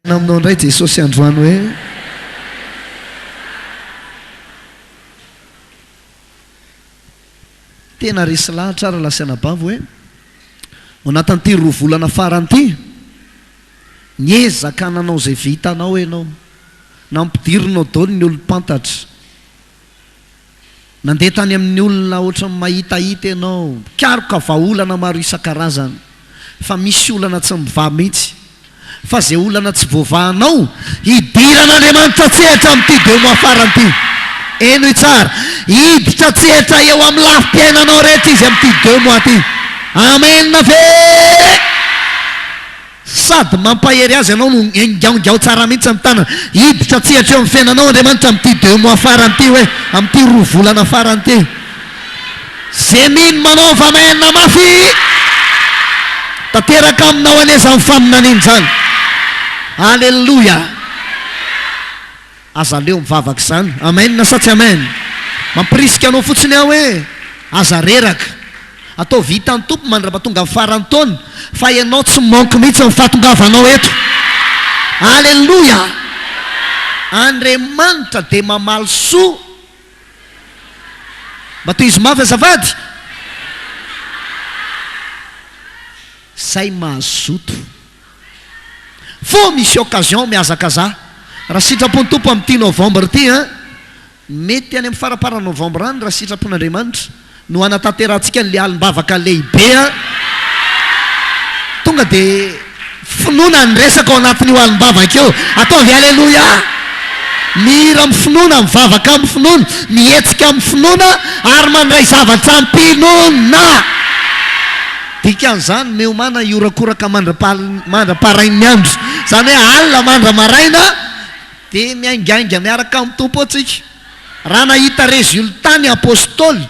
Aminao indray Jesosy androany hoe. Tena resy lahatra aho rahalahy sy anabavy hoe ao anatin'ity roa volana farany ity, niezaka nanao izay vitanao ianao, nampidirinao daholo ny olom-pantatra. Nandeha tany amin'ny olona ohatran'ny mahitahita ianao, mikaroka vahaolana maro isan-karazany, fa misy olana tsy mivaha mihitsy. Fa izay olana tsy voavahanao, hidiran'Andriamanitra an-tsehatra amin'ity deux mois farany ity. Henoy tsara, hiditra an-tsehatra eo amin'ny lafim-piainanao rehetra Izy amin'ity deux mois ity. Amen ve? Sady mampahery azy ianao no engaongao tsara mihitsy ny tanana. Hiditra an-tsehatra eo amin'ny fiainanao Andriamanitra amin'ity deux mois farany ity hoe, amin'ity roa volana farany ity. Ze mino manaova amen mafy! Tanteraka aminao anie izany faminaniana izany. Alléluia! Aza aleo mivavaka izany. Amen sa tsy amen? Mampirisika anao fotsiny aho hoe aza reraka. Ataovy hitan'ny Tompo mandrapatonga ny faran'ny taona fa ianao tsy manque mihitsy ny fahatongavanao eto. Alléluia! Andriamanitra dia mamaly soa. Mba tohizo mafy azafady. Zay mazoto. Fô misy occasion mihazakazaha. Raha sitrapon'ny Tompo amin'ity novembre ity an, mety any amin'ny faramparan'ny novembre any raha sitrapon'Andriamanitra no hanatanterahantsika an'ilay alim-bavaka lehibe an. Tonga dia finoana ny resaka ao anatin'io alim-bavaka io. Ataovy Aleloia! Mihira amin'ny finoana, mivavaka amin'ny finoana, mihetsika amin'ny finoana ary mandray zavatra am-pinoana. Dikan'izany, miomàna hihorakoraka mandra-parain'ny andro, izany hoe alina mandra-maraina dia miaingainga miaraka amin'ny Tompo ao tsika. Raha nahita résultat ny Apostoly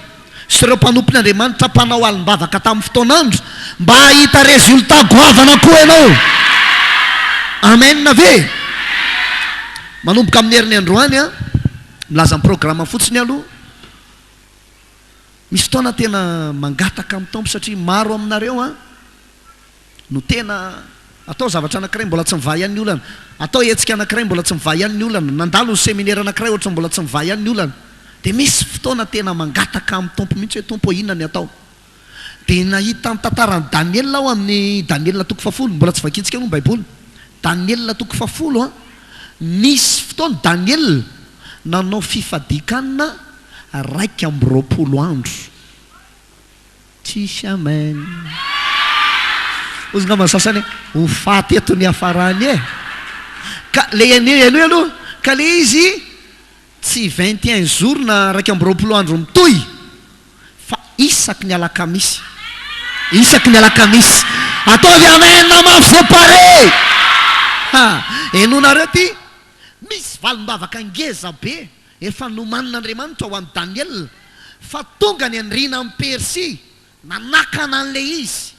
sy ireo mpanompon' Andriamanitra mpanao alim-bavaka tamin'ny fotoan'andro, mba hahita résultat goavana koa ianao. Amen ve? Manomboka amin'ny heriny androany an, milaza ny programme fotsiny aloha. Misy fotoana tena mangataka amin'ny Tompo satria maro aminareo an no tena atao zavatra anankiray mbola tsy mivaha ihany ny olana, atao hetsika anankiray mbola tsy mivaha ihany ny olana, nandalo ny seminera anankiray ohatran'ny mbola tsy mivaha ihany ny olana. Dia misy fotoana tena mangataka amin'ny Tompo mihitsy hoe Tompo ô inona ny atao? Dia nahita ny tantaran'i Daniela aho amin'ny Daniela toko fahafolo, mbola tsy vakintsika aloha ny Baiboly. Daniela toko fahafolo an, nisy fotoana Daniela nanao fifadian-kanina 21 andro. Tsisy amen. Hozy ngamba ny sasany hoe ho faty eto ny hiafarany e. Ka le henoy henoy aloha, ka le izy tsy 21 jours na 21 andro mitohy fa isaky ny alakamisy. Isaky ny alakamisy. Ataovy amen mafy zay pare. Ha! Henoinareo ty? Misy valim-bavaka ngeza be efa nomanin'Andriamanitra ho an'i Daniela, fa tonga ny andriana amin'i Persia nanakana an'ilay izy,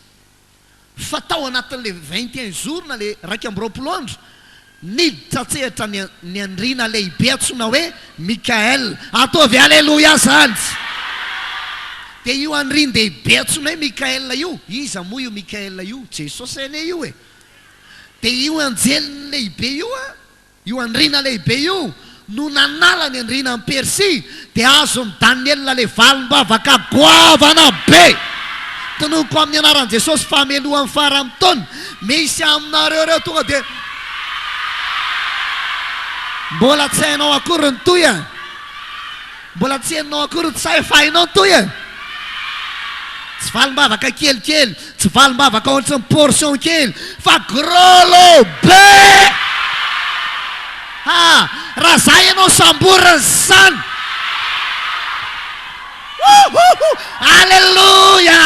fa tao anatin'ilay 21 jours na ilay 21 andro, niditra an-tsehatra ny ny andriana lehibe antsoina hoe Mikael. Ataovy Aleloia izany! Dia io andrian-dehibe antsoina hoe Mikael io, iza moa io Mikael io? Jesosy anie io e! Dia io anjeliny lehibe io an, io andriana lehibe io no nanala ny andriana an'i Persia, dia azon'i Daniela ilay valim-bavaka goavana be. Tononiko amin'ny anaran'i Jesosy fa hamelohan'ny faran'ny taona, misy aminareo ireo tonga dia mbola tsy hainao akory ny toy e! Mbola tsy henonao akory ny tsy efa hainao ny toy e! Tsy valim-bavaka kelikely, tsy valim-bavaka ohatry ny portion kely fa gros lot be! Ha! Raha za ianao samborina izany! Wouhouhou! Alléluia!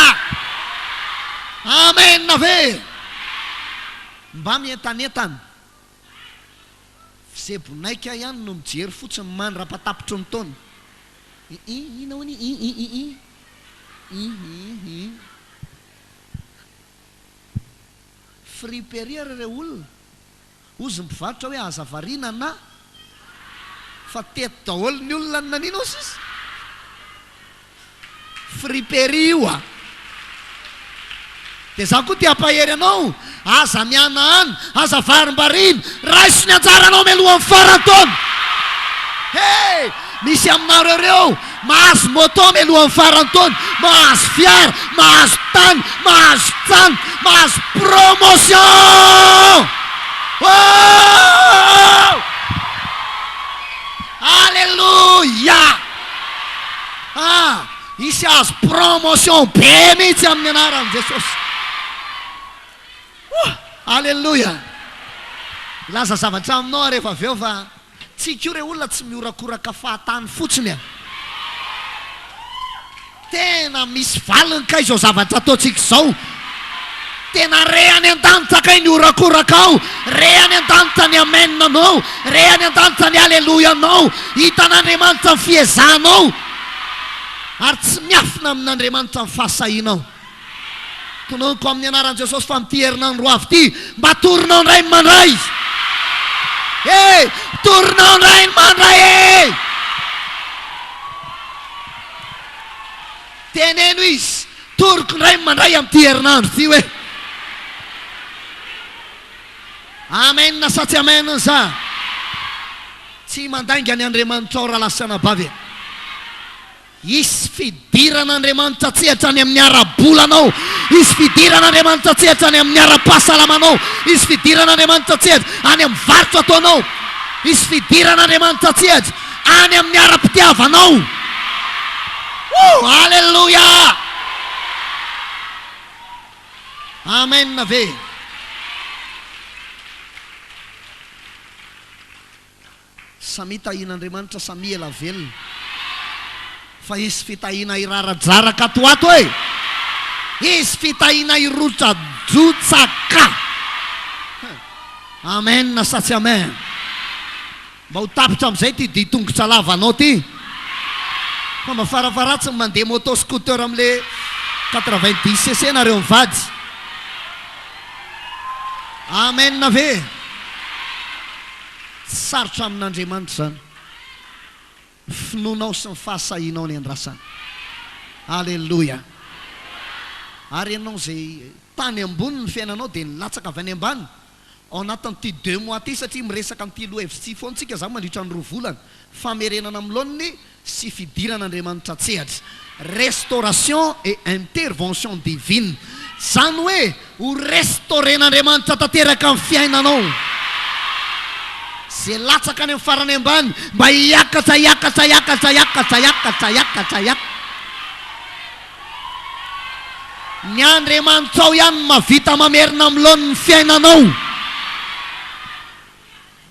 Amen ve? Mba mientanentana. Fzebonaika ihany no mijery fotsiny mandra-patapitry ny taona. I i inona hono i i i i i i i i. Friperie ry reo olona, hozy ny mpivarotra hoe aza variana na fa teto daholo ny olona no nanina hozy izy. Friperie io a! Dia za koa te hampahery anao, Aza mihanahana, aza varimbariana, raiso ny anjaranao mialohan'ny faran'ny taona. He! Misy aminareo ireo mahazo moto mialohan'ny faran'ny taona, mahazo fiara, mahazo tany, mahazo trano, mahazo promotion! Oh! Alléluia! Ah! Hisy hahazo promotion be mihitsy amin'ny anaran'i Jesosy. Oh! Alléluia! Hilaza zavatra aminao aho rehefa avy eo fa tsika io re olona tsy mihorakoraka fahatany fotsiny a! Tena misy valiny kay izao zavatra ataontsika izao. Tena re any an-danitra kay ny horakorakao, re any an-danitra ny amen anao, re any an-danitra ny aleloia anao, hitan'Andriamanitra ny fiezahanao, ary tsy miafina amin'Andriamanitra ny fahasahianao. Tononiko amin'ny anaran'i Jesosy fa amin'ity herinandro ho avy ity, mba torinao indray ny mandray. E! Torinao indray ny mandray e! Teneno izy, toriko indray ny mandray amin'ity herinandro ity hoe. Amen sa tsy amen za? Tsy mandainga ny Andriamanitrao rahalahy sy anabavy e. Hisy fidiran'Andriamanitra an-tsehatra any amin'ny ara-bolanao. Hisy fidiran'Andriamanitra an-tsehatra any amin'ny ara-pahasalamanao. Hisy fidiran'Andriamanitra an-tsehatra any amin'ny varotra ataonao. Hisy fidiran'Andriamanitra an-tsehatra any amin'ny ara-pitiavanao. Woo! Aleloia! Amen ve? Samia tahian'Andriamanitra samia ela velona fa hisy fitahiana hiraradraraka ato ho ato e! Hisy fitahiana hirotradrotsaka! Amen sa tsy amen? Mba ho tapitra amin'izay ity dia tongotra lava anao ity fa mba farafaharatsiny mandeha moto scooter amin'le 90 cc nareo mivady. Amen ve? Tsy sarotra amin'Andriamanitra izany. Ny finoanao sy ny fahasahianao ny andrasany. Aleloia. Ary ianao izay tany ambony ny fiainanao dia nilatsaka avy any ambany ao anatin'ity deux mois ity satria miresaka an'ity lohahevitra ity foana tsika izany mandritra ny roa volana. Famerenana amin'ny laoniny sy fidiran'Andriamanitra an-tsehatra, restauration et intervention divine, izany hoe ho restaurer-n'Andriamanitra tanteraka ny fiainanao, izay latsaka any amin'ny farany ambany mba hiakatra, hiakatra, hiakatra, hiakatra, hiakatra, hiakatra, hiakatra. Ny Andriamanitrao ihany no mahavita mamerina amin'ny laoniny ny fiainanao.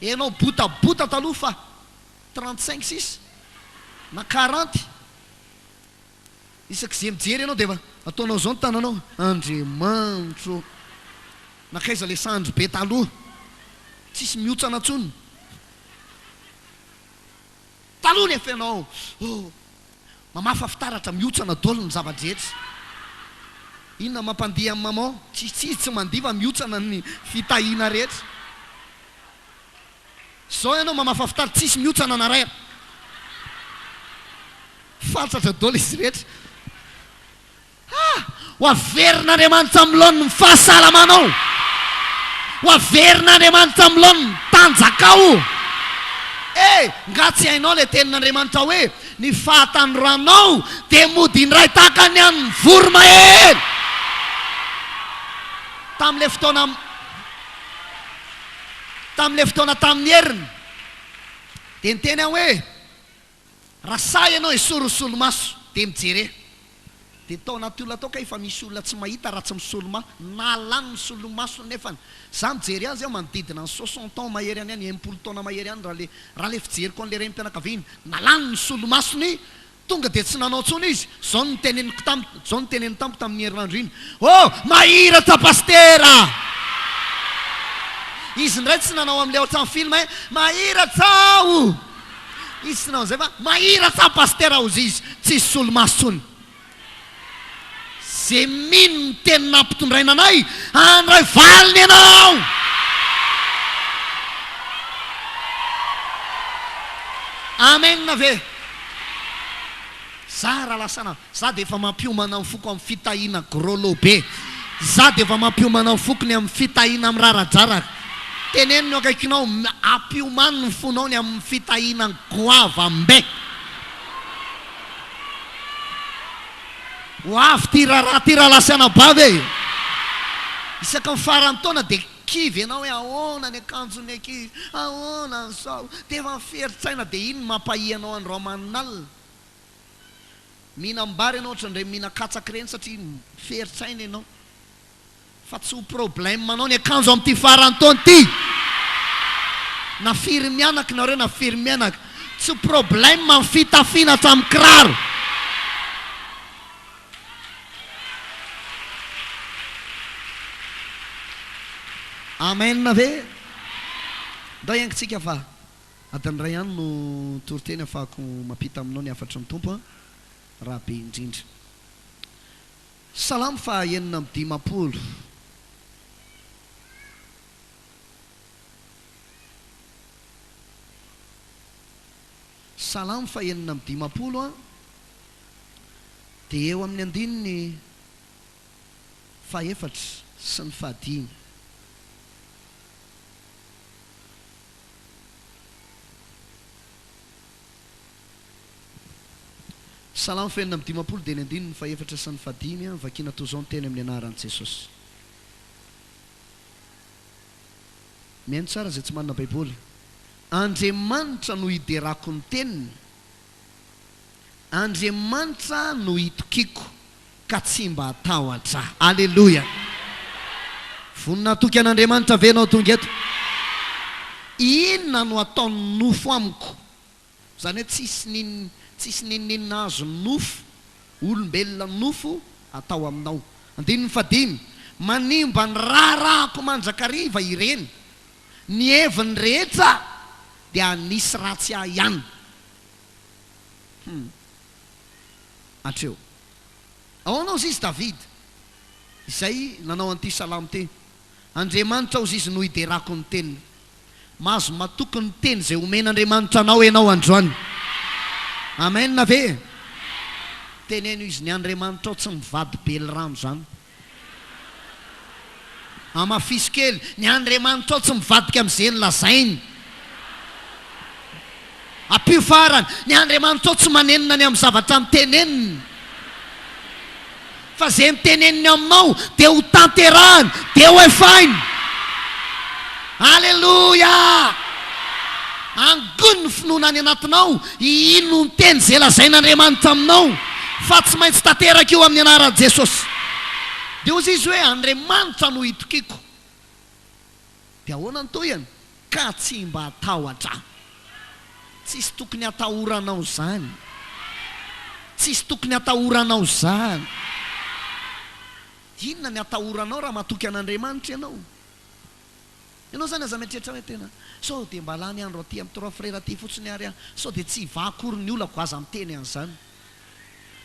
Ianao botabota taloha fa 35 sisa na 40 isak'izay mijery ianao dia efa ataonao izao ny tananao, Andriamanitro ô! Nankaiza ilay sandry be taloha? Tsisy mihotsana intsony. Taloha nefa ianao oh, mamafa fitaratra, mihotsana daholo ny zava-drehetra. Inona mampandihy an'i maman? Tsisy izy tsy mandihy fa mihotsana ny fitahiana rehetra. Zao ianao mamafa fitaratra tsisy mihotsana na ray a. Fatratra daholo izy rehetra. Ha! Ho averin'Andriamanitra amin'ny laoniny ny fahasalamanao. Ho averin'Andriamanitra amin'ny laoniny ny tanjakao. E! Nga tsy hainao ilay tenin'Andriamanitra hoe, Ny fahatanoranao dia mody indray tahaka ny an'ny voromahery. Tamin'ilay fotoana. Tamin'ilay fotoana tamin'ny heriny, dia niteny aho hoe, Raha sahy ianao esory ny solomaso, dia mijere. Dia tao anaty olona tao kay efa misy olona tsy mahita raha tsy misolomaso, nahalany ny solomasony nefany. Za mijery azy aho manodidina ny 60 ans mahery any any, 60 taona mahery any raha le raha le fijeriko an'le renim-pianakaviana. Nalany ny solomasony Tonga dia tsy nanao intsony izy. Izao no noteneniko tamiko, izao no noteneniny tamiko tamin'iny herinandro iny, Oh, mahiratra Pasitera! Izy indray tsy nanao amin'ilay ohatran'ny film hoe, Mahiratra aho! Izy tsy nanao an'izay fa, Mahiratra aho Pasitera hozy izy, tsisy solomaso intsony. Ze mino ny teny nampitondraina anay handray valiny ianao. Amen ve? Za raha lasana za dia efa mampiomana ny foko amin'ny fitahiana gros lot be. Za dia efa mampiomana ny foko ny amin'ny fitahiana miraradraraka. Teneno ny eo akaikinao, ampiomano ny fonao ny amin'ny fitahiana goavam-be. Ho avy ity raharaha ity rahalahy sy anabavy e! Isaky ny faran'ny taona dia kivy ianao hoe ahoana ny akanjon'ny ankizy, ahoana ny zao, dia efa miferin-tsaina dia iny no mampahia anao andro aman'alina. Mihinam-bary ianao ohatran'ireny mihinan-katsaka ireny satria miferin-tsaina ianao. Fa tsy ho problème anao ny akanjo amin'ity faran'ny taona ity. Na firy mianaka nareo na firy mianaka. Tsy ho problème ny fitafiana hatramin'ny kiraro. Amen ve? Ndao hiainga-tsika fa adiny iray ihany no toriteny afahako mampita aminao ny hafatry ny Tompo an, raha be indrindra. Salamo faha 56. Salamo faha 56 an, dia eo amin'ny andininy fahefatra sy ny fahadimy. Salamo faha 56 dia ny andininy fahefatra sy ny fahadimy, vakina toy izao ny teny amin'ny anaran'i Jesosy. Mihaino tsara izay tsy manana Baiboly. Andriamanitra no hiderako ny teniny, Andriamanitra no itokiako ka tsy mba hatahotra. Aleloia! Vonona hatoky an'Andriamanitra ve ianao tonga eto? Inona no ataon'ny nofo amiko? Izany hoe tsisy nin tsisy n'inon'inona azon'ny nofo, olombelona nofo, atao aminao. Andininy fahadimy, Manimba ny raharahako mandrakariva ireny, ny heviny rehetra dia hanisy ratsy ahy ihany. Hum. Hatreo. Ahoana hozy izy Davida, izay nanao an'ity salamo ity? Andriamanitra hozy izy no hiderako ny teniny. Mahazo matoky ny teny izay omen'Andriamanitra anao ianao androany. Amen ve? Teneno izy ny Andriamanitrao tsy mivadi-belirano izany. Hamafiso kely, ny Andriamanitrao tsy mivadika amin'izay nolazainy. Ampio farany, ny Andriamanitrao tsy manenina ny amin'ny zavatra noteneniny. Fa izay noteneniny aminao dia ho tanterahiny, dia ho efainy. Aleloia! Angony ny finoana any anatinao hino ny teny izay lazain'Andriamanitra aminao, fa tsy maintsy tanteraka io amin'ny anaran'i Jesosy. Dia hozy izy hoe, Andriamanitra no itokiako. Dia ahoana ny tohiny? Ka tsy mba hatahotra aho. Tsisy tokony hatahoranao izany. Tsisy tokony hatahoranao izany. Inona ny hatahoranao raha matoky an'Andriamanitra ianao? Ianao izany aza mieritreritra hoe tena sao dia mba lany andro aty amin'ny trois frères aty fotsiny ary aho, sao dia tsy hivaha akory ny olako, aza miteny an'izany.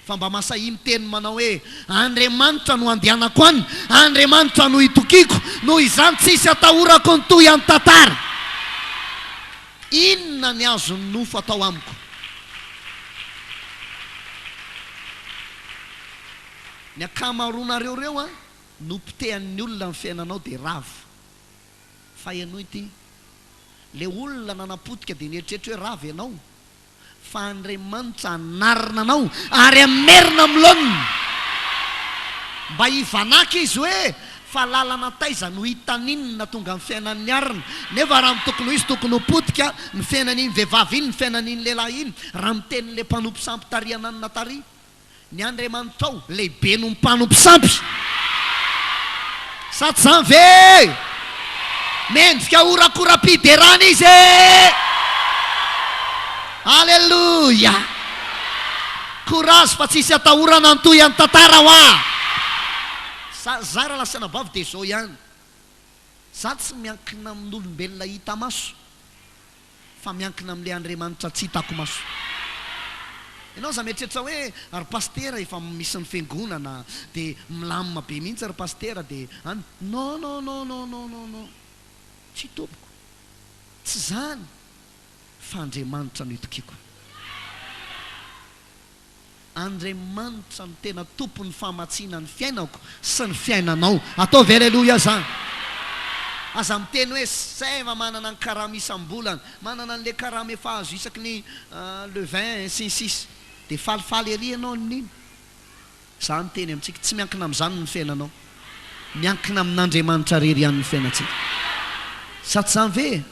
Fa mba masahia miteny manao hoe, Andriamanitra no andehanako any, Andriamanitra no itokiako, noho izany tsisy atahorako ny tohy an'ny tantara. Inona ny azon'ny nofo atao amiko? Ny ankamaroanareo ireo an, nopotehan'ny olona ny fiainanao dia rava. Fa henoy ity, le olona nanapotika dia nieritreritra hoe rava ianao, Fa Andriamanitra hanarina anao ary hamerina amin'ny laoniny. Mba hivanàka izy hoe, Fa lalana taiza no hitan'inona tonga ny fiainan'ny arina? Nefa raha ny tokony ho izy tokony ho potika ny fiainan'iny vehivavy iny, ny fiainan'iny lehilahy iny, raha miteny ilay mpanompo sampy tary ananona tary. Ny Andriamanitrao lehibe noho ny mpanompo sampy. Sa tsy izany ve? Mendrika horakoram-piderana Izy e! Aleloia! Courage fa tsisy atahorana ny tohian'ny tantara hoa! Za, za rahalahy sy anabavy dia izao ihany. Za tsy miankina amin'olombelona hita maso. fa miankina amin'ilay Andriamanitra tsy hitako maso. Ianao aza mieritreritra hoe ry pasitera efa misy ny fiangonana dia milamina be mihitsy ry pasitera dia an, non non non non non non non, tsy tompoko, tsy izany fa Andriamanitra no itokiako. Andriamanitra no tena tompon'ny famatsiana ny fiainako sy ny fiainanao. Ataovy Aleloia zany. Aza miteny hoe seva manana ny karama isam-bolana, manana an'le karama efa azo isaky ny le 20 sy ny sisa. Dia falifaly ery ianao amin'iny. Za miteny amintsika, tsy miankina amin'izany ny fiainanao. Miankina amin'Andriamanitra rery ihany ny fiainantsika. Sa tsy zany ve e?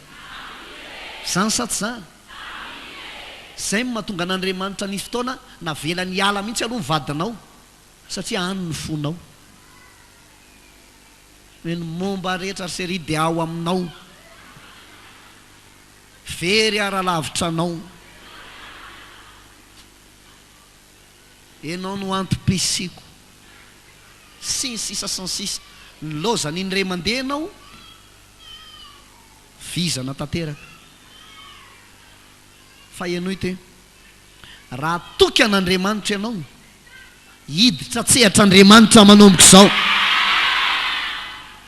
Zany sa tsy zany? Zay no mahatonga an'Andriamanitra nisy fotoana navelany hiala mihitsy aloha ny vadinao satria any ny fonao. Hoe ny momba rehetra ry chérie dia ao aminao. Very aho raha lavitra anao. Enao no antom-pisiako. Sy ny sisa sy ny sisa. Nilaozan'iny ray aman-deny ianao. Vizana tanteraka. Fa henoy ity, Raha toky an'Andriamanitra ianao, hiditra an-tsehatra Andriamanitra manomboka izao.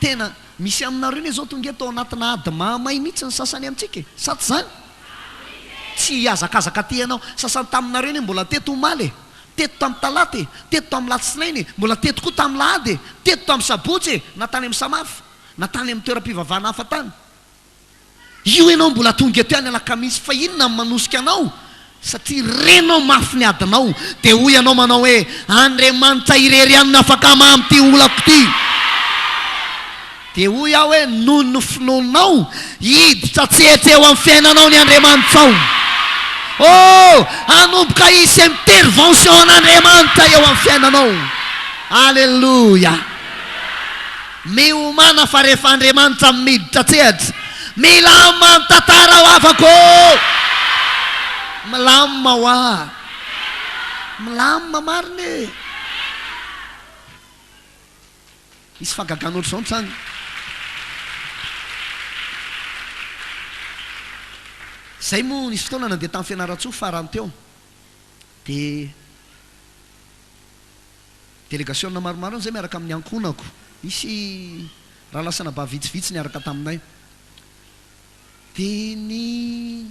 Tena misy aminareo anie izao tonga eto ao anatina ady mahamay mihitsy ny sasany amintsika e! Sa tsy izany? Tsy hihazakazaka aty ianao. Sasany taminareo anie mbola teto omaly e! Teto tamin'ny talata e! Teto tamin'ny latsinainy e! Mbola teto koa tamin'ny lahady e! Teto tamin'ny sabotsy e! Na tany amin'ny samafa. Na tany amin'ny toeram-pivavahana hafa tany. Io ianao mbola tonga eto ihany alakamisy fa inona no manosika anao? Satria renao mafy ny adinao dia hoy ianao manao hoe Andriamanitra irery ihany no afaka hamaha amin'ity olako ity. Dia hoy aho hoe noho ny finoanao hiditra an-tsehatra eo amin'ny fiainanao ny Andriamanitrao. Oh! Hanomboka hisy intervention an'Andriamanitra eo amin'ny fiainanao. Alléluia! Miomàna fa rehefa Andriamanitra miditra an-tsehatra, milamina ny tantara ho havako ô! Milamina hoa! Milamina marina e! Hisy fahagagana ohatr'izao mitranga. Zay moa nisy fotoana nandeha tany Fianarantsoa farany teo dia Delegasiona maromaro izay miaraka amin'ny ankohonako. Nisy rahalahy sy anabavy vitsivitsy niaraka taminay. Dia ny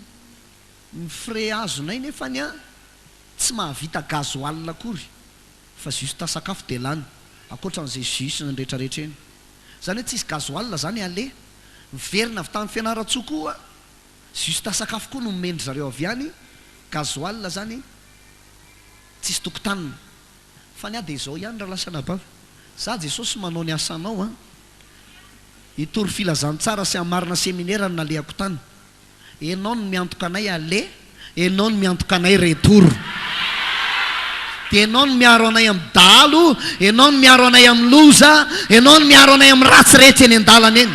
ny frais azonay nefany an, tsy mahavita gasoil akory fa juste sakafo dia lany, ankoatran'izay jus sy ny retraretra eny. Izany hoe tsisy gasoil izany aller. Miverina avy tany Fianarantsoa koa, juste sakafo koa no omen-dry zareo avy any, gasoil izany tsisy tokotaniny. Fa ny ahy dia izao ihany rahalahy sy anabavy, za Jesosy manao ny asanao an! Hitory filazantsara sy hamarina seminera no nalehako tany. Enao no miantoka anay aller, enao no miantoka anay retour. Dia enao no miaro anay amin'ny dahalo, enao no miaro anay amin'ny loza, enao no miaro anay amin'ny ratsy rehetra eny an-dalana eny.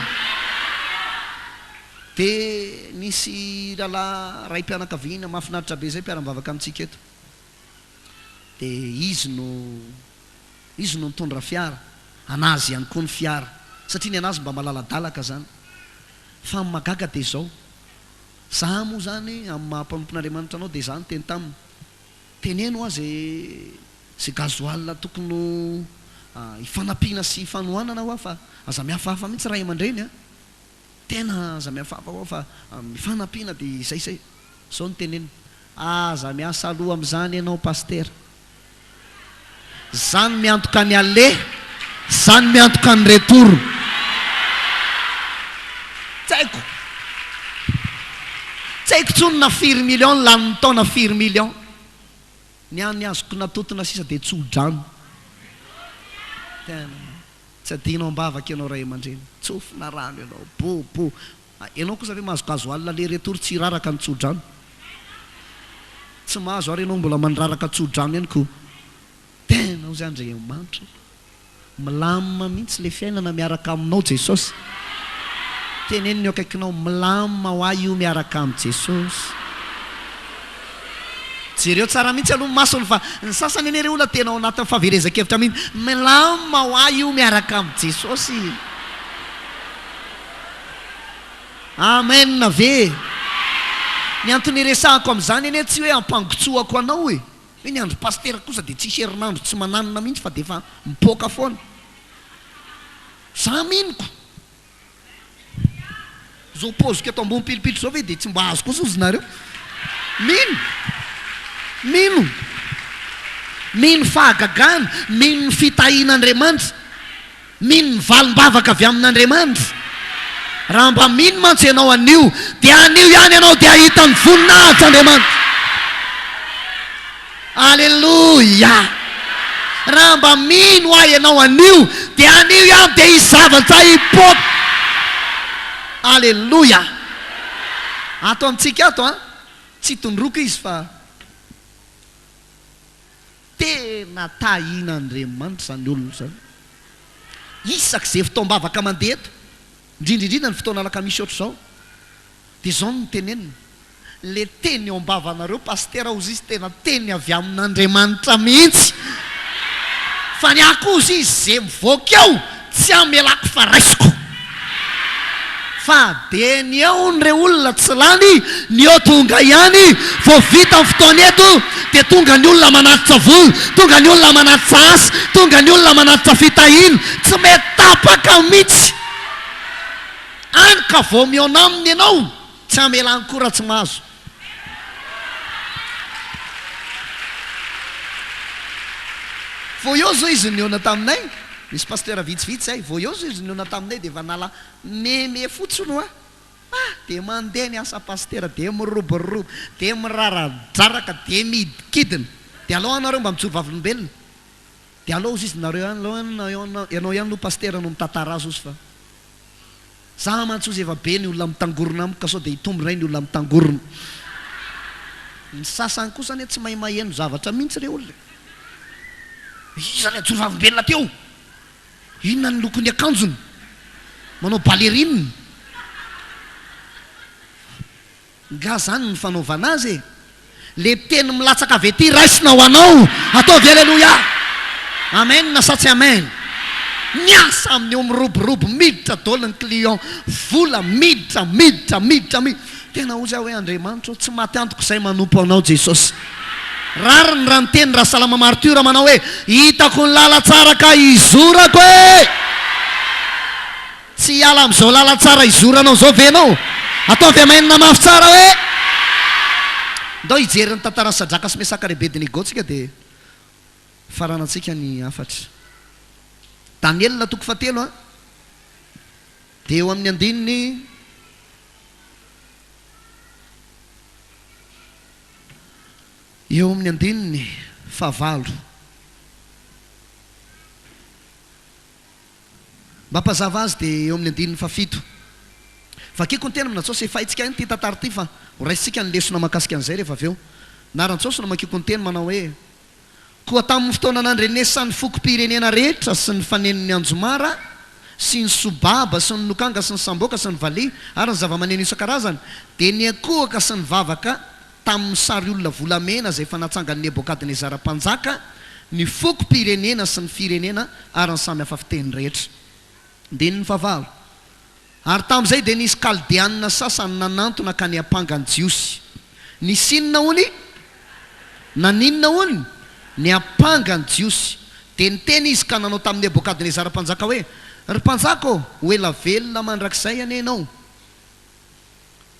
Dia nisy rahalahy raim-pianakaviana mahafinaritra be izay mpiara-mivavaka amintsika eto. Dia izy no izy no nitondra fiara, an'azy ihany koa ny fiara, satria ny an'azy mba malaladalaka zany. Fa ny mahagaga dia izao, za moa zany amin'ny maha mpanompon'Andriamanitra anao dia za niteny taminy, teneno hoa ze ze gasoil tokony ho hifanampiana sy hifanohanana hoa fa aza mihafahafa mihitsy ray aman-dreny a! Tena aza mihafahafa hoa fa mifanampiana dia izay izay. Zao no teneniny, Aza miasa loha amin'izany ianao Pasitera. Za no miantoka ny aller, za no miantoka ny retour. Tsy haiko. Tsy haiko intsony na firy millions ny lanin'ny taona firy millions. Ny ahy ny azoko natotona sisa dia tso-drano. Tena tsy adino am-bavaka ianao ray aman-dreny. Tsofina rano ianao. Bobo. Enao kosa ve mahazo gasoil aller retour tsy hiraraka ny tsodrano? Tsy mahazo ary enao mbola mandraraka tsodrano ihany ko. Tena ozy Andriamanitra o. Milamina mihitsy le fiainana miaraka aminao Jesosy. Teneno ny eo akaikinao milamina ho ahy io miaraka amin'i Jesosy. Jereo tsara mihitsy aloha ny masony fa ny sasany anie re olona tena ao anatin'ny fahaverezan-kevitra mihitsy. Milamina ho ahy io miaraka amin'i Jesosy. Amen ve? Ny antony iresahako amin'izany anie tsy hoe hampangotsohako anao e! Hoe ny andro pasitera kosa dia tsisy herinandro tsy mananona mihitsy fa dia efa mipoaka foana. Za minoko. Zao paoziko eto ambony pilipitra zao ve dia tsy mba azo kosa ozy nareo? Mino! Mino! Mino fahagagana, mino ny fitahian'Andriamanitra, mino ny valim-bavaka avy amin'Andriamanitra. Raha mba mino mantsy ianao anio, dia anio ihany ianao dia hahita ny voninahitr'Andriamanitra. Aleloia! Raha mba mino ahy ianao anio, dia anio ihany dia hisy zavatra hipoaka. Aleloia! Ato amintsika ato an, tsy tondroiko izy fa tena tahian'Andriamanitra izany olona izany. Isak'izay fotoam-bavaka mandeha eto, indrindra indrindra ny fotoana alakamisy ohatr'izao, dia izao no teneniny, Le teny eo ambavanareo pasitera ozy izy tena teny avy amin'Andriamanitra mihitsy fa ny ahy koa ozy izy ze mivoaka eo tsy amelako fa raisiko fa de ny eo hono re olona tsy lany ny eo tonga ihany vao vita ny fotoana eto de tonga ny olona manatitra vola tonga ny olona manatitra asa tonga ny olona manatitra fitahiana tsy mety tapaka mihitsy any ka vao mihaona aminy ianao Tsy hamelany koa raha tsy mahazo. Vao eo zao izy nihaona taminay, nisy pasteur vitsivitsy zay, vao eo zao izy nihaona taminay dia efa nala meme fotsiny hoa, ah dia mandeha ny asa pasitera dia miroborobo, dia miraradraraka, dia midikidina, dia alao anareo mba mijoro vavolombelona, dia alao ozy izy nareo ihany, alao ianao ihany aloha pasitera no mitantara azy ozy fa. Za mantsy ozy efa be ny olona mitangorona amiko ka sao dia hitombo indray ny olona mitangorona. Ny sasany kosa anie tsy mahay maheno zavatra mihitsy re olona e. Iza ilay ajoro vavolombelona teo? Inona ny lokon'ny akanjony? Manao ballerine? Nga zany ny fanaovana azy e! Le teny milatsaka avy ety raisina ho anao! Ataovy Aleloia! Amen sa tsy amen? Miasa amin'io miroborobo miditra daholo ny client, vola miditra, miditra, miditra, miditra. Tena hozy aho hoe Andriamanitra ô, tsy maty antoka izay manompo anao Jesosy. Rariny raha niteny Rasalama Martiora manao hoe, hitako ny lalantsara ka hizorako e! Tsy hiala amin'izao lalantsara hizoranao izao ve ianao? Ataovy amen mafy tsara hoe. Ndao hijery ny tantaran'i Sadraka sy Mesaka ary Abednego tsika dia faranantsika ny hafatra. Daniela toko fahatelo a, dia eo amin'ny andininy eo amin'ny andininy fahavalo. Mba hampazava azy dia eo amin'ny andininy fahafito. Vakiko ny teny amin'Antsaosy, efa haintsika ihany ity tantara ity fa ho raisintsika ny lesona mahakasika an'izay rehefa avy eo. Naran'Antsaosy no namakiako ny teny manao hoe, Koa tamin'ny fotoana nandrenesan'ny fokom-pirenena rehetra sy ny fanenon'ny anjomara sy ny sobaba sy ny lokanga sy ny samboka sy ny valiha ary ny zava-maneno isan-karazany, dia niankohoka sy nivavaka tamin'ny sary olona volamena izay efa natsangan'i Nebokadnezara mpanjaka, ny fokom-pirenena sy ny firenena ary ny samy hafa fiteny rehetra. Andininy fahavalo. Ary tamin'izay dia nisy Kaldeanina sasany nanantona ka niampanga ny Jiosy. Nisy inona hono? Naninona hono? Niampanga ny Jiosy. Dia niteny izy ka nanao tamin'i Nebokadnezara mpanjaka hoe, Ry mpanjaka ô, ho ela velona mandrakizay anie ianao!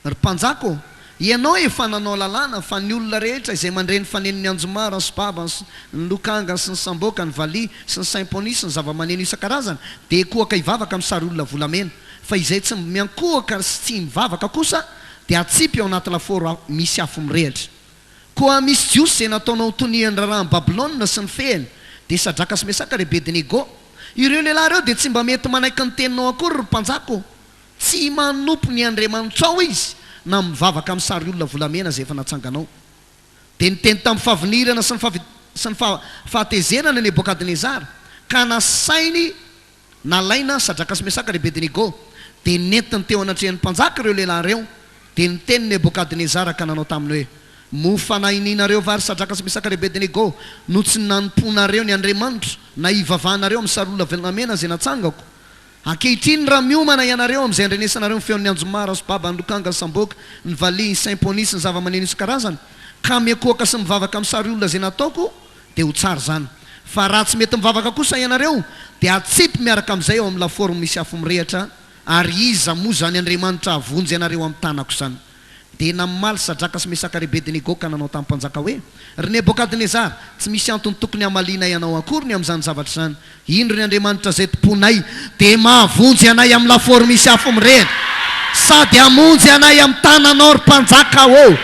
Ry mpanjaka ô, ianao efa nanao lalàna fa ny olona rehetra izay mandre ny fanenon'ny anjomara, ny sobaba, ny lokanga sy ny samboka, ny valiha sy ny symphony sy ny zava-maneno isan-karazany dia hikohaka hivavaka amin'ny sary olona volamena. Fa izay tsy miankohoka sy tsy mivavaka kosa dia hatsipy ao anaty lafaoro misy afo mirehitra. Koa misy Jiosy izay nataonao ho tonian'ny raharahan'i Babylona sy ny fehiny, dia Sadraka sy Mesaka ary Abednego. Ireo lehilahy ireo dia tsy mba mety manaiky ny teninao akory, ry mpanjaka ô. Tsy manompo ny andriamanitrao izy na mivavaka amin'ny sary olona volamena izay efa natsanganao. Dia niteny tamin'ny fahavinirana sy ny sy ny fahatezerana Nebokadnezara, ka nasainy nalaina Sadraka sy Mesaka ary Abednego. Dia nentiny teo anatrehan'ny mpanjaka ireo lehilahy ireo. Dia niteny Nebokadnezara ka nanao taminy hoe, Moa fanahinianareo va, ry Sadraka sy Mesaka ary Abednego, no tsy nanompoanareo ny andriamanitro, na hivavahanareo amin'ny sary olona volamena izay natsangako? Ankehitriny raha miomana ianareo amin'izay andrenesanareo ny feon'ny anjomara sy baba, ny lokanga, ny samboka, ny valiha, ny symphony sy ny zava-maneno isan-karazany, ka miankohoka sy mivavaka amin'ny sary olona izay nataoko, dia ho tsara izany. Fa raha tsy mety mivavaka kosa ianareo, dia atsipy miaraka amin'izay ao amin'ny lafaoro misy afo mirehitra, ary iza moa izany Andriamanitra hahavonjy anareo amin'ny tanako izany? Dia namaly Sadraka sy Mesaka ary Abednego ka nanao tamin'ny mpanjaka hoe, Ry Nebokadnezara, tsy misy antony tokony hamalianay anao akory ny amin'izany zavatra izany. Indro ny Andriamanitra izay tompoinay dia mahavonjy anay amin'ny lafaoro misy afo mirehitra, sady hamonjy anay amin'ny tananao, ry mpanjaka ô!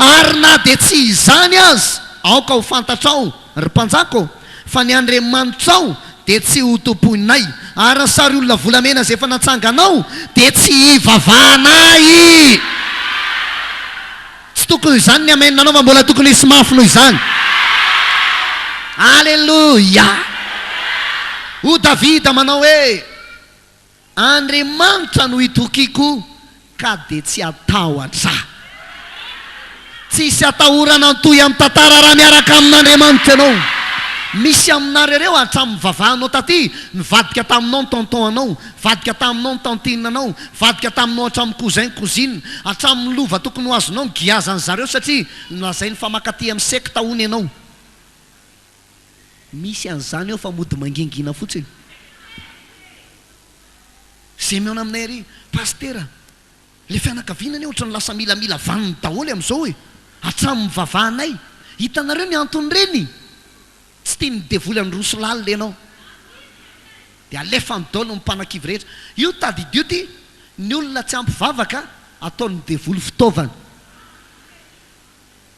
Ary na dia tsy izany aza, aoka ho fantatrao, Ry mpanjaka ô, fa ny andriamanitrao dia tsy ho tompoinay, ary ny sary olona volamena izay efa natsanganao dia tsy hivavahanay. Tsy tokony ho izany ny amen anao fa mbola tokony hisy mafy noho izany. Aleloia! Hoy Davida manao hoe. Andriamanitra no itokiako ka dia tsy hatahotra. Tsisy atahorana antohy amin'ny tantara raha miaraka amin'Andriamanitra ianao. Misy aminarereo hatramin'ny nivavahanao taty, nivadika taminao ny tonton anao, nivadika taminao ny tantine anao, nivadika taminao hatramin'ny cousin, cousine, hatramin'ny lova tokony ho azonao nogiazan'zareo satria nolazainy fa mankaty amin'ny secte hono ianao. Misy an'izany ao fa mody mangingina fotsiny. Ze mihaona aminay ary Pasitera, le fianakaviana anie ohatran'ny lasa milamila vaniny daholo amin'izao e! Hatramin'ny mivavahanay. Hitanareo ny anton'ireny? Tsy tian'ny devoly handroso lalina ianao. Dia alefany daholo ny mpanakivy rehetra. Io tadidio ty, ny olona tsy ampy vavaka ataon'ny devoly fitaovana.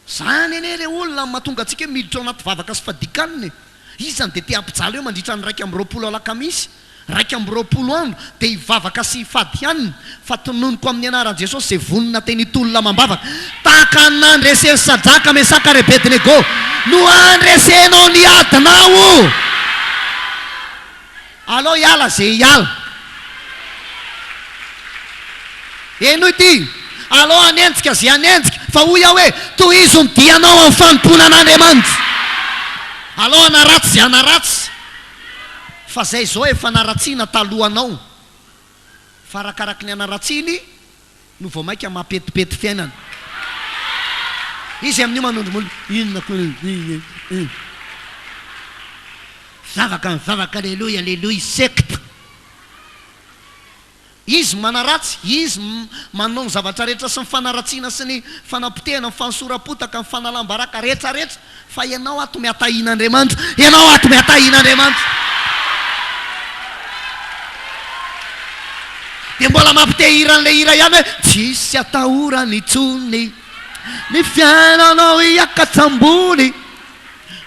Zany anie le olona no mahatonga antsika hoe miditra ao anaty vavaka sy fadikanina e! Iza no dia te hampijaly eo mandritra ny 21 alakamisy, 21 andro dia hivavaka sy hifady hanina fa tononiko amin'ny anaran'i Jesosy izay vonona teny hitolona amam-bavaka tahaka ny nandresen'i Sadraka, Mesaka ary Abednego no handresenao ny adinao! Alao hiala ze hiala. Henoy ity, alao hanenjika ze hanenjika, fa hoy aho hoe, tohizo ny dianao amin'ny fanompoana an'Andriamanitra. Alao hanaratsy ze hanaratsy, fa zay izao efa naratsiana talohanao, fa arakaraky ny hanaratsiany no vao maika mampetipety fiainana. Izy amin'io manondro molotra, inona koa iny e? Vavaka mivavaka aleloia aleloia secte. Izy manaratsy, izy manao ny zavatra rehetra sy ny fanaratsiana sy ny fanapotehana, ny fanosoram-potaka, ny fanalam-baraka rehetra rehetra fa ianao ato miatahin'Andriamanitra, ianao ato miatahin'Andriamanitra. Dia mbola mampite-hira an'ilay hira ihany hoe tsisy atahorana intsony ny fiainanao hiakatra ambony.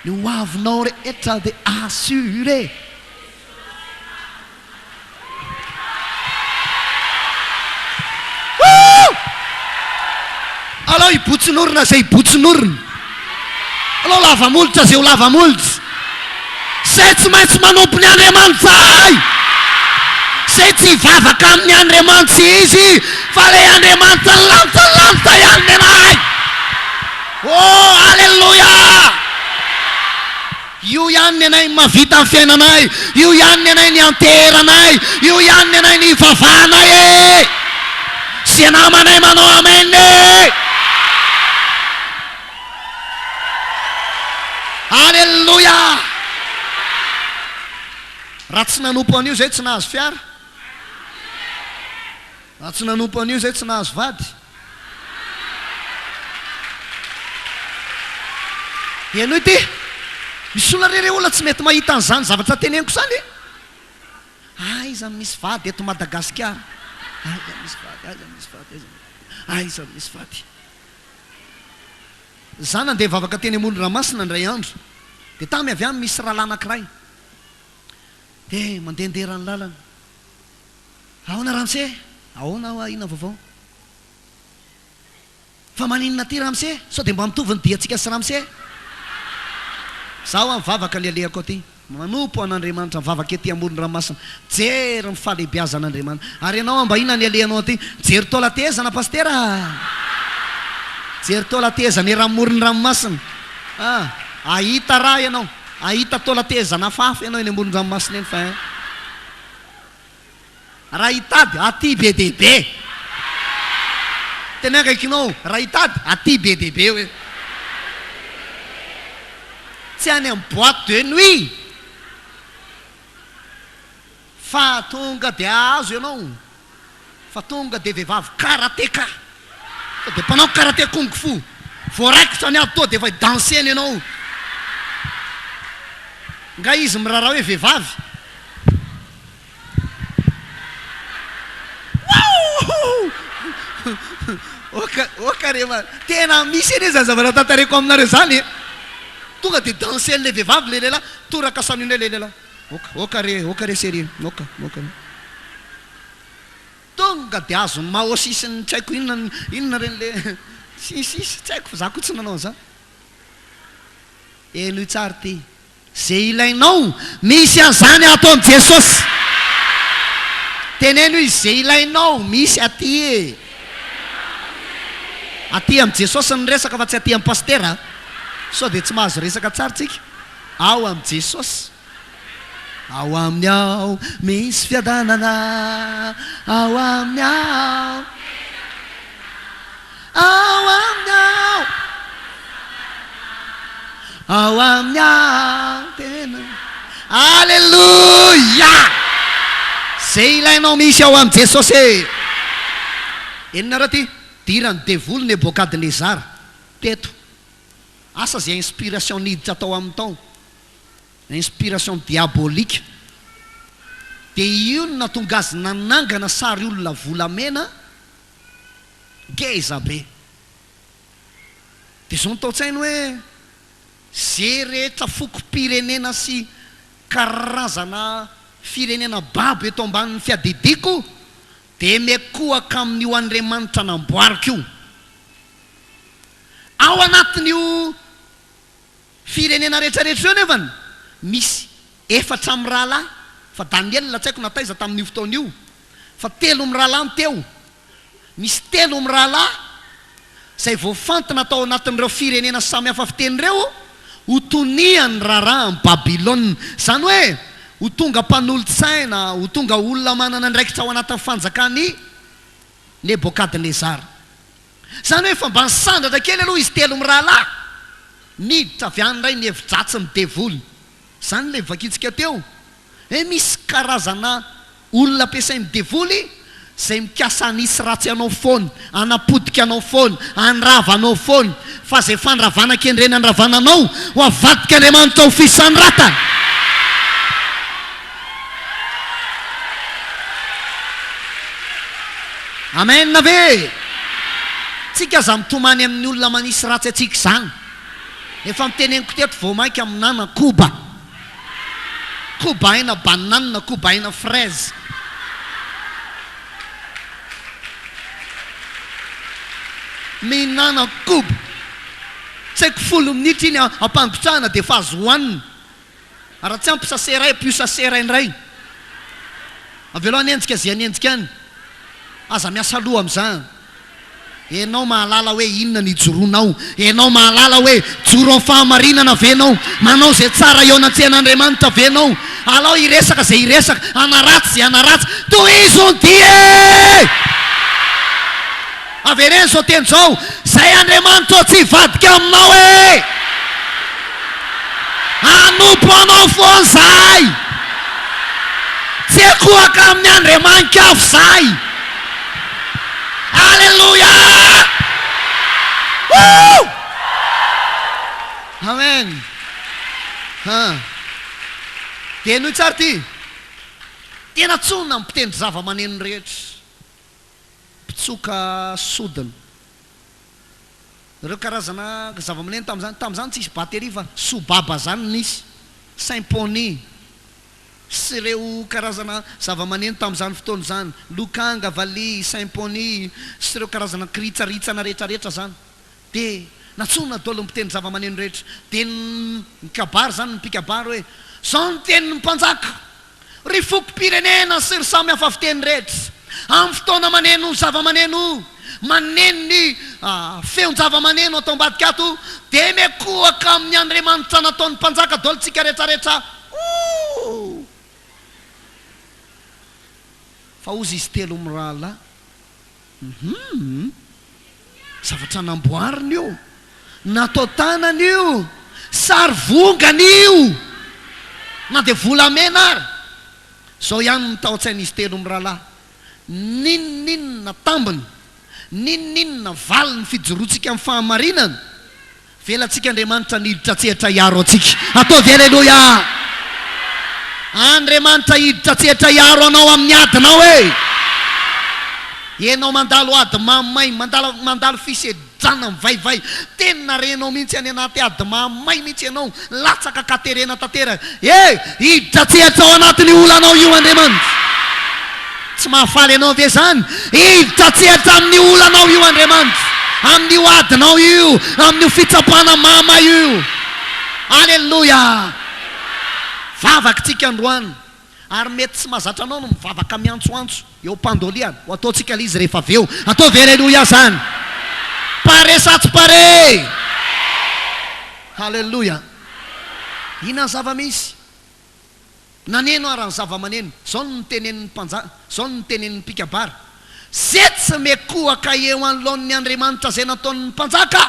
Ny ho avinao rehetra dia assuré. Woo! Alao hibotsin'orona izay hibotsin'orona. Alao lava molotra izay ho lava molotra. Izay tsy maintsy manompo ny Andriamanitra ahy. Izay tsy hivavaka amin'ny Andriamanitsy izy fa ilay Andriamanitra ny lanitra ny lanitra ihany nenahy. Oh Aleloia! Io ihany ny anay ny mahavita ny fiainanay, io ihany ny anay ny ianteheranay, io ihany ny anay ny ivavahanay e! Sy namanay manao amen e! Aleloia! Raha tsy nanompo an'io zay tsy nahazo fiara. Raha tsy nanompo an'io zay tsy nahazo vady. Henoy ity, misy olona re re olona tsy mety mahita an'izany zavatra teneniko izany e! Aiza no misy vady eto Madagasikara? Aiza no misy vady, aiza no misy vady, aiza aiza no misy vady? Za nandeha nivavaka teny amoron-dranomasina indray andro, dia tamy avy any misy rahalahy anankiray, dia mandehandeha eran'ny lalana. Ahoana ramose? Ahoana hoa inona vaovao? Fa maninona aty ramose? Sao dia mba mitovy ny diantsika sy ramose? Zaho hoa mivavaka ny alehako aty. Manompo an'Andriamanitra mivavaka ety amoron-dranomasina. Mijery ny fahalehibiazan'Andriamanitra. Ary ianao mba inona ny alehanao aty? Mijery taolan-tehezana pasitera a! Mijery taolan-tehezana eran'ny moron-dranomasina. Ah! Hahita raha ianao. Hahita taolan-tehezana hafahafa ianao eny amoron-dranomasina eny fa hein. Raha hitady, aty be dia be. Tena akaikinao, raha hitady, aty be dia be hoe. Tsy any amin'ny boite de nuit fa tonga dia ahazo ianao fa tonga dia vehivavy karateka. Sao dia mpanao karate kung fu. Voaraikitra ny ady toa dia efa hi-danser-ny ianao. Nga izy miraharaha hoe vehivavy? Wouh! Oka, oka re ma, tena misy anie zany zavatra tantareko aminareo zany e! Tonga de danser-n'le vehivavy le lehilahy, toraka salut ndray le lehilahy, oka, oka re, oka re chérie, oka, oka re. Tonga de azon'ny maosy sy ny tsy haiko inona, inona reny le, sy ny sisa, tsy haiko fa za koa tsy nanao an'zany. Henoy tsara ity. Ze ilainao, misy an'izany ato amin'i Jesosy. Teneno izy, ze ilainao, misy aty e. Aty amin'i Jesosy ny resaka fa tsy aty amin'i Pasitera a. Sao dia tsy mahazo resaka tsara tsika. Ao amin'i Jesosy. Ao aminy ao misy fiadanana, ao aminy ao. Ao aminy ao. Ao aminy ao tena. Aleloia! Ze ilainao misy ao amin'i Jesosy e! Henonareo ty? Diran'ny devoly Nebokadnezara teto. Asa ze inspiration niditra tao aminy tao. Inspiration diabolique. Dia io no nahatonga azy nanangana sary olona volamena ngeza be. Dia izao no tao an-tsainy hoe, ze rehetra fokom-pirenena sy karazana firenena babo eto ambanin'ny fiadidiako dia mikohaka amin'io Andriamanitra namboariko io. Ao anatin'io Firenena rehetra rehetra ireo nefany misy efatra mirahalahy fa Daniel tsy haiko na taiza tamin'io fotoana io fa telo mirahalahy no teo misy telo mirahalahy izay voafantina tao anatin'ireo firenena samy hafa fiteny ireo ho tonian'ny raharahan'i Babylona izany hoe ho tonga mpanolotsaina ho tonga olona manana andraikitra ao anatin'ny fanjakan'i Nebokadnezara. Izany hoe efa mba nisandratra kely aloha izy telo mirahalahy. Niditra avy any indray ny hevi-dratsin'ny devoly. Izany ilay vakintsika teo. Hoe misy karazana olona ampiasain'ny devoly izay mikasa hanisy ratsy anao foana, hanapotika anao foana, handrava anao foana. Fa izay fandravana kendreny handravana anao, ho avadik'Andriamanitra ho fisandratana. Amen ve? Tsika aza mitomany amin'ny olona manisy ratsy antsika izany. Efa noteneniko teto vao mainka minana koba. Koba aina banane, koba aina fraise. Mihinana koba. Tsy haiko folo minitra iny ampangotrahana dia efa azo hohanina. Raha tsy ampy sase iray, ampio sase iray indray. Avelao hanenjika izay hanenjika any. Aza miasa loha amin'izany. Ianao mahalala hoe inona ny ijoroanao. Ianao mahalala hoe joro amin'ny fahamarinana ve ianao? Manao izay tsara eo anatrehan'Andriamanitra ve ianao? Alao hiresaka izay hiresaka, hanaratsy izay hanaratsy. Tohizo ny dia e! Avereno izao teny izao, Izay Andriamanitra ô tsy hivadika aminao e! Hanompo anao foana izahay! Tsy hikohaka amin'ny andriamani-kafa izahay! Aleloia! Woo! Amen! Ha. Dia henoy tsara ity. Tena tsoina ny mpitendry zava-maneno rehetra. Mpitsoka sodina. Ireo karazana zava-maneno tamin'izany, tamin'izany tsisy batterie fa sobaba zany no nisy, symphonie sy ireo karazana zava-maneno tamin'izany fotoana izany, lokanga, valiha, symphonie sy ireo karazana kiritsaritsana rehetrarehetra zany. Dia nantsoina daholo ny mpitendry zava-maneno rehetra. Dia nikabary izany ny mpikabary hoe, Izao no tenin'ny mpanjaka, Ry fokom-pirenena sy ry samy hafa fiteny rehetra, amin'ny fotoana maneno zava-maneno, maneno ny feon-java-maneno ato ambadika ato, dia mikohaka amin'ny andriamanitra nataon'ny mpanjaka daholo tsika rehetrarehetra. Ooh! Fa hozy izy telo mirahalahy. Hum! Zavatra namboarina io, natao tanana io, sary vongana io, na dia volamena ary. Izao ihany no tao an-tsain'izy telo mirahalahy, n'inon'inona tambiny, N'inon'inona valin'ny fijoroantsika amin'ny fahamarinana, Avelantsika Andriamanitra ny hiditra an-tsehatra hiaro antsika. Ataovy Aleloia! Andriamanitra hiditra an-tsehatra hiaro anao amin'ny adinao e! Ianao mandalo ady mahamay, mandalo mandalo fisedrana mivaivay, tena renao mihitsy any anaty ady mahamay mihitsy ianao, latsaka ka terena tanteraka. E! Hiditra an-tsehatra ao anatin'io olanao io Andriamanitra. Tsy mahafaly anao ve izany? Hiditra an-tsehatra amin'io olanao io Andriamanitra, amin'io adinao io, amin'io fitsapana mahamay io. Aleloia! Vavaka tsika androany, ary mety tsy mahazatra anao ny mivavaka miantsoantso eo am-pandoliana. Ho ataontsika ilay izy rehefa avy eo. Ataovy aleloia izany! Pare sa tsy pare? Haleloia! Inona ny zava-misy? Naneno ara ny zava-maneno. Zao no notenenin'ny mpanjaka, zao no notenenin'ny mpikabary, Ze tsy mekohaka eo anoloan'ny Andriamanitra izay nataon'ny mpanjaka,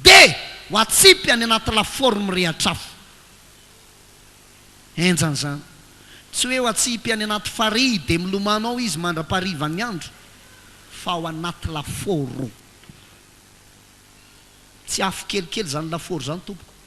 dia ho atsipy any anaty lafaoro mirehatra afo. Henjana izany. Tsy hoe ho atsipy any anaty farihy dia milomano ao izy mandra-paharivan'ny andro, fa ao anaty lafaoro. Tsy afo kelikely izany lafaoro izany, tompoko.